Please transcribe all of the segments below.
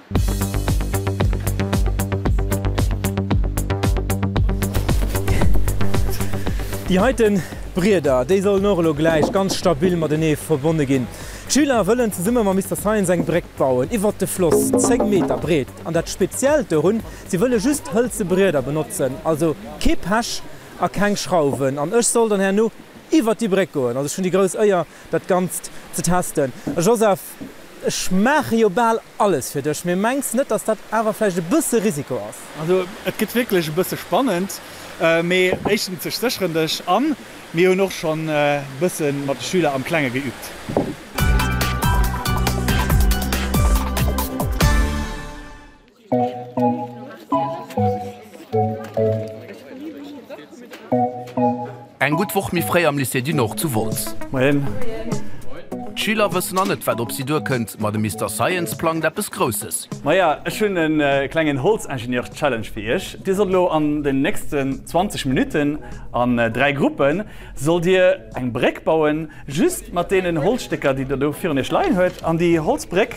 Déi heiten Brieder, déi sollen och elo gläich ganz stabil matenee verbonne ginn. D'Schüler wëllen zesumme mam Mister Science eng Bréck bauen iwwert de Floss, 10 Meter breet. An dat Speziellt dorun, si wëlle just hëlze Brieder benotzen, also kee Pech a keng Schrauwen. An ech soll dann herno iwwert déi Bréck goen. Also ech hunn déi grouss Éier, dat Ganzt ze testen. Joseph, ech maache jo bal alles fir dech, mee mengs net, dass dat awer vläicht e bësse Risiko ass? Also et gëtt wierklech e bësse spannend, mee éischtens ech sécheren dech an mir hunn och schonn e bësse mat de Schüler am Klenge geübt. Eng gutt Woch méi fréi am Lycée du Nord zu Wolz. Moien. D'Schüler wëssen nach net, wat op si duerkënnt, ma de Mister Science plangt eppes Grousses. Maja, ech hunn e klengen Holzingenieurs-Challenge fir iech. Dir sollt elo an den nächsten 20 Minutten an 3 Gruppen sollt dir eng Bréck bauen, just mat deenen Holzstécker, déi der do virun iech leien huet. An déi Holzbréck,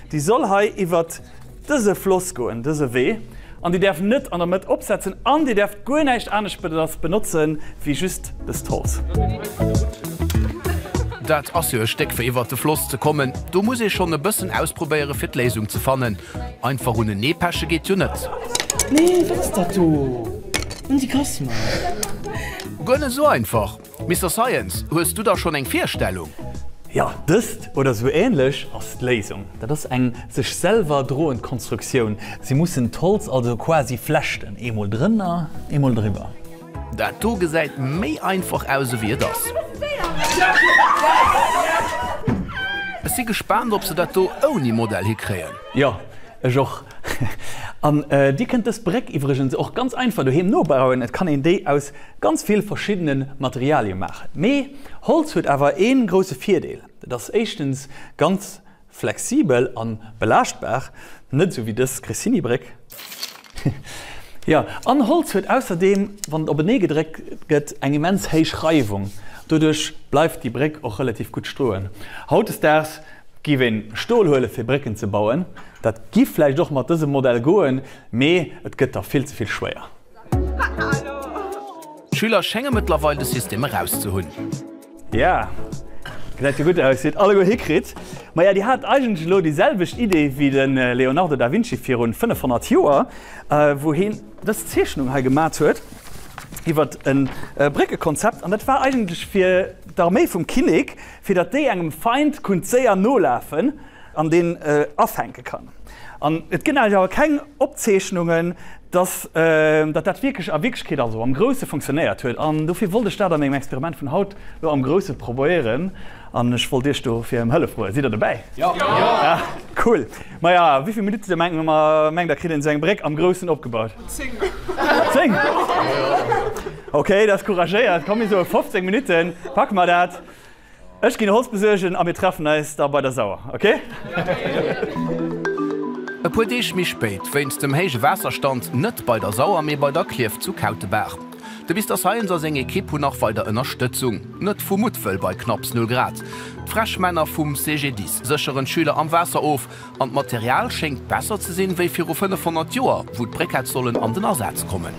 déi soll hei iwwert dëse Floss goen, dëse Wee, an Dir däerft net an der Mëtt opsetzen an Dir däerft guer näischt aneschters benotzen, wéi just dëst Holz. Dat ass jo e Stéck fir iwwert de Floss ze kommen. Do muss ee schonn e bëssen ausprobéiere fir d'Léisung ze fannen. Einfach unenee peche geet jo net. Nee, wat ass dat do? Anti-Kasma. Guer net esou einfach. Mister Science, hues du da schonn eng Virstellung? Jo, dëst oder sou ähnlech ass d'Léisung. Dat ass eng sech selwer droend Konstruktioun. Si mussen d'Holz also quasi flechten, eemol drënner, eemol driwwer. Dat do gesäit méi einfach aus ewéi et ass. Ech si gespaant ob se dat do ouni Modell hikréien. Jo, ech och. An dir kënnt dës Bréck iwwregens och ganz einfach doheem nobauen. Et kann een déi aus ganz vill verschiddene Materialie maachen. Mee Holz huet awer ee grousse Virdeel, et ass éischtens ganz flexibel a belaaschtbar, net esou wéi dës Grissini-Bréck. Jo, an Holz huet ausserdeem, wann et openee gedréckt gëtt, eng immens héich Reiwung. Doduerch bleift déi Bréck och relativ gutt stoen. Hautdesdaags giff een Stol huele fir Brécken ze bauen. Dat giff vläicht och mat dësem Modell goen, mee et gëtt da vill ze vill schwéier. D'Schüler schénge mëttlerweil de System eraus ze hunn. Ja, gesäit jo gutt aus. Dir hutt alleguer hikritt. Maja, dir hat eigentlech elo déi selwecht Idee wéi de Leonardo da Vinci virun 500 Joer, wou hien dës Zeechnung hei gemat huet iwwert e Bréckekonzept. An dat war eigentlech fir d'Arméi vum Kinnek, fir datt déi engem Feind kunnt séier nolafen an deen afänke kann. An et ginn eigentlech awer keng Opzeechnungen, datt datt dat wierklech a Wierklechkeet, also am Grousse funktionéiert huet. An dofir wollt ech dat a mengem Experiment vun haut elo am Grousse probéieren an ech wollt Iech dofir ëm Hëllef froen. Sidd Der dobäi? Jo! Ja, cool. Maja, wéi vill Minutte mengt Der kritt een esou eng Bréck am Groussen opgebaut? 10. 10? Ok, dat ass couragéiert. Komm mir soe 15 Minutten, packe mer dat. Ech ginn Holz besuergen a mir treffen eis da bei der Sauer, ok? E puer Deeg méi spéit, wéinst dem héije Waasserstand, net bei der Sauer, mee bei der Klierf zu Kautebaach. De Mister Science a seng Ekipp hunn nach weider Ënnerstëtzung, net vu Muttwëll bei knapps null Grad. D'Fräschmänner vum CGDIS sécheren d'Schüler am Waasser of An d'Material schéngt besser ze sinn wéi viru 500 Joer, wou d'Bréck hätt sollen an den Asaz kommen.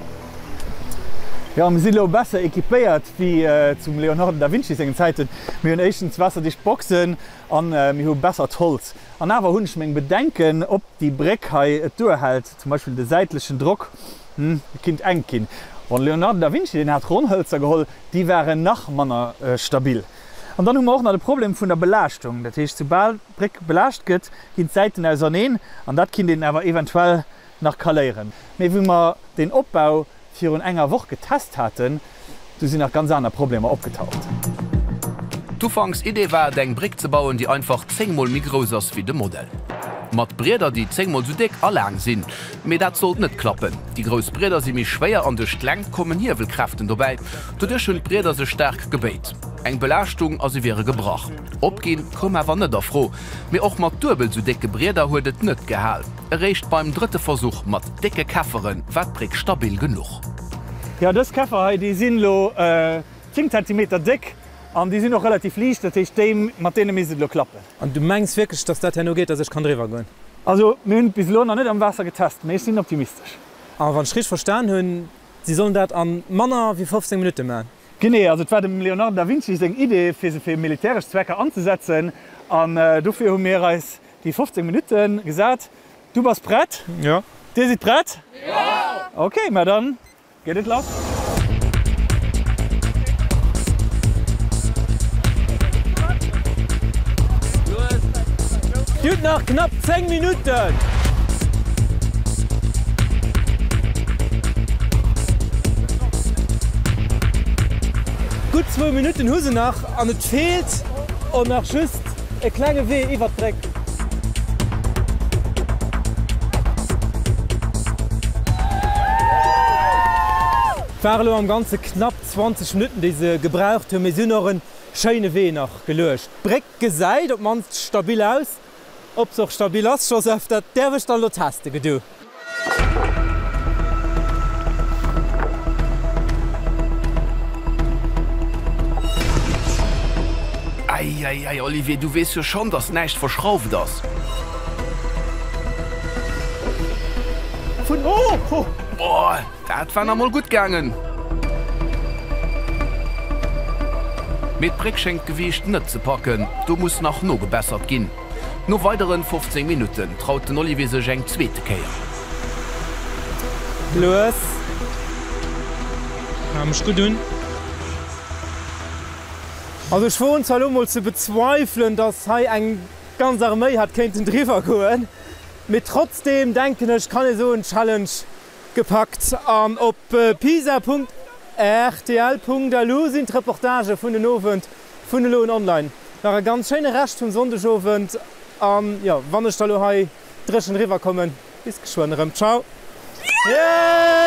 Jo, mir sinn elo besser equipéiert wéi zum Leonardo da Vinci sengen Zäiten. Mir hunn éischtens waasserdicht Boxen an mir hu bessert Holz. An awer hunn ech meng Bedenken, ob déi Bréck hei et duerhält, zum Beispill de säitlechen Drock, hm, et kinnt enk ginn. Bon, de Leonardo da Vinci, deen hat ronn Hëlzer geholl, déi waren nach manner stabil. An dann hu mer och nach de Problem vun der Belaaschtung. Dat heescht, soubal d'Bréck belaascht gëtt, ginn d'Säiten auserneen an dat kinnt een awer eventuell nach kaléieren. Mee wou mer deen Opbau virun enger Woch getest haten, du sinn nach ganz aner Problemer opgetaucht. D'Ufanksidee war et eng Bréck ze bauen, déi einfach 10 mol méi grouss ass wéi de Modell. Mat Brieder déi 10 mol sou déck a laang sinn. Mee dat sollt net klappen. Déi grouss Brieder si méi schwéier an duerch d'Längt kommen Hiewelkräften dobäi. Doduerch hunn d'Brieder sech staark gebéit. Eng Belaaschtung a se wiere gebrach. Opginn koum awer net a Fro. Mee och mat duebel sou décke Brieder huet et net gehal. Eréischt beim drëtte Versuch mat décke Käffere war d'Bréck stabil genuch. Jo, dës Käffer hei, déi sinn elo 10 Zentimeter déck an déi sinn och relativ liicht, dat heescht déi, mat deene misst et elo klappen. An du mengs wierklech, dass dat herno geet, dass ech kann driwwer goen? Also mir hunn et bis elo nach net am Waasser getest, mee ech sinn optimistesch. A wann ech richteg verstan hunn, si sollen dat a manner wéi 15 Minutte man. Genee, also et war dem Leonardo da Vinci seng Idee fir se fir militäresch Zwecker anzesetzen an dofir hu mir eis déi 15 Minutte gesat. Du bass prett? Jo. Dir sidd prett? Jo! Ok, mä dann geet et lass. Dir hutt nach knapp 10 Minutten. Gutt zwou Minutten hu se nach an et feelt och nach just e klenge Wee iwwert d'Bréck. Et ware elo am Ganze knapp 20 Minutten, déi se gebraucht hunn, mee si hunn och e schéine Wee nach geluecht. D'Bréck gesäit op d'mannst stabil aus. Ob se och stabil ass, Joseph, dat däerf ech dann elo teste, gedu. Eieiei, Olivier, du weess jo schonn, dass näischt verschrauft ass. Vun oh ho! Boah, dat war nach mol gutt gaangen. Mee d'Bréck schéngt d'Gewiicht net ze packen, do muss nach nogebessert ginn. No weideren 15 Minutten traut den Olivier sech eng zweete Kéier. Lues. Hal mech gutt un. Also ech woen zwar elo mol ze bezweifelen, dass hei eng ganz Arméi hätt kéinten driwwer goen, mee trotzdem denken ech kann ee soen, Challenge Gepackt an op pisa.rtl.lu sinn d'Reportagë vun den Owend vun elo un online. Nach e ganz schéine Rescht vum Sonndegowend an jo, wann ech da lo hei dréchen eriwwer kommen, bis geschwënn erëm. Ciao! Yeah!